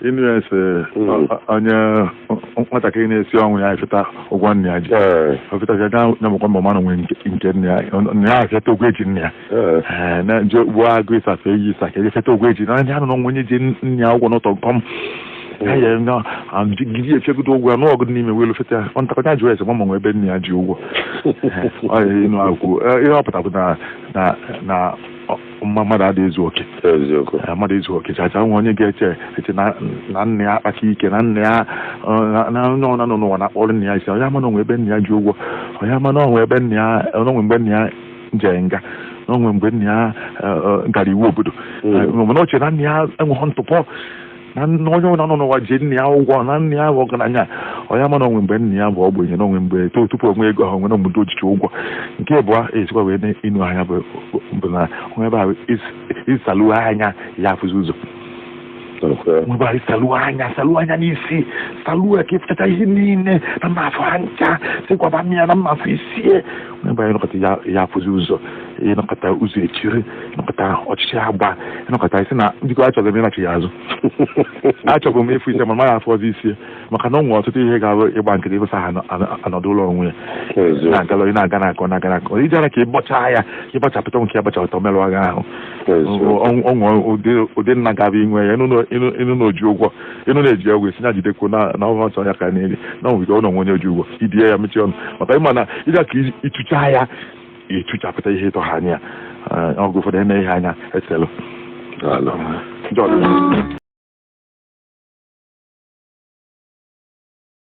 Inu ya sị onye nwatakịrị na-esi ọnwụ ya efeta ụgwọ nna ya ji ofeta ya na mụkwa mbọ mmanụ nwee nke nna ya nna ya efeta ụgwọ eji nna ya. Ee, na nje gbuo agụ ịsafe eyi ịsa ka efeta ụgwọ eji na ndị anụ na onwe onye ji nna ya ụgwọ n'ụtọ nkọm ya ya na gidi efegodo ụgwọ ya n'ọgụ n'ime welu feta ya ọ ntakọta jụọ ese ma nwe ebe nna ya ji ụgwọ. Ọ ya inu akwụ ihe ọ pụtara bụ na na na mmadụ adịghị ezu oke. Eziokwu. Mmadụ ezu oke chacha. Nwe onye ga-eche eche na na nna ya akpata ike na nna ya na onye ọna nọ n'ụwa na-akpọrọ nna ya isi. Onye ama na onwe ebe nna ya ji ụgwọ, onye ama na onwe ebe nna ya onwe mgbe nna ya jere nga, na onwe mgbe nna ya gara iwu obodo. Mana o chere na nna ya enweghị ntụpọ, na nna onye ọbụla nọ n'ụwa ji nna ya ụgwọ, na nna ya bụ ọgaranya. Onye ama na onwe mgbe nna ya bụ ogbenye, na onwe mgbe tupu onwe ego ahụ nwere mgbe ojichi ụgwọ. Nke abụọ esikwa wee inu anya bụ na onwe ebe ahụ ịsaluo anya ya afụzi ụzọ. Nwebe ahụ ịsaluo anya, saluo anya n'isi, saluo ka ịfụchacha ihe niile na mma afọ ha ncha sịkwaba m ya na mma afọ isie. Nwebe anyị nọkọta ya afụzi ụzọ, ịnọkọta ụzọ echiri, ịnọkọta ọchịchị agba, ịnọkọta isi na njikọ. Achọghị m ịnachi ya azụ, achọbụ m ịfụ ise mana ya afọ ọzọ isie, maka na ọ nwere ọtụtụ ihe ga-abụ ịgba nkịtị ịfụsa ha anọdụ ụlọ onwe ya. Na-agala ị na-aga na-akọ na-aga na-akọ iji ara ka ị bọchaa ya, ịbọchapụta nke ya bọchapụta merụọ gị ahụ. Ọnwụ ụdị nna ga-abụ inwe ya ịnụ na oji ụgwọ, ịnụ na-eji ọgwụ esi na jidekwu na na ọhụrụ ọsọ ya ka na-eri na onwere ọ na onwe onye ji ụgwọ ibie ya mechie ọnụ, maka ịma na ịga ka ịtụcha ya ịtụchapụta ihe ịtọ ha anya ya. Ọgụ ụfọdụ eme ihe anya eselụ. Daalụ. Ndị ọzọ.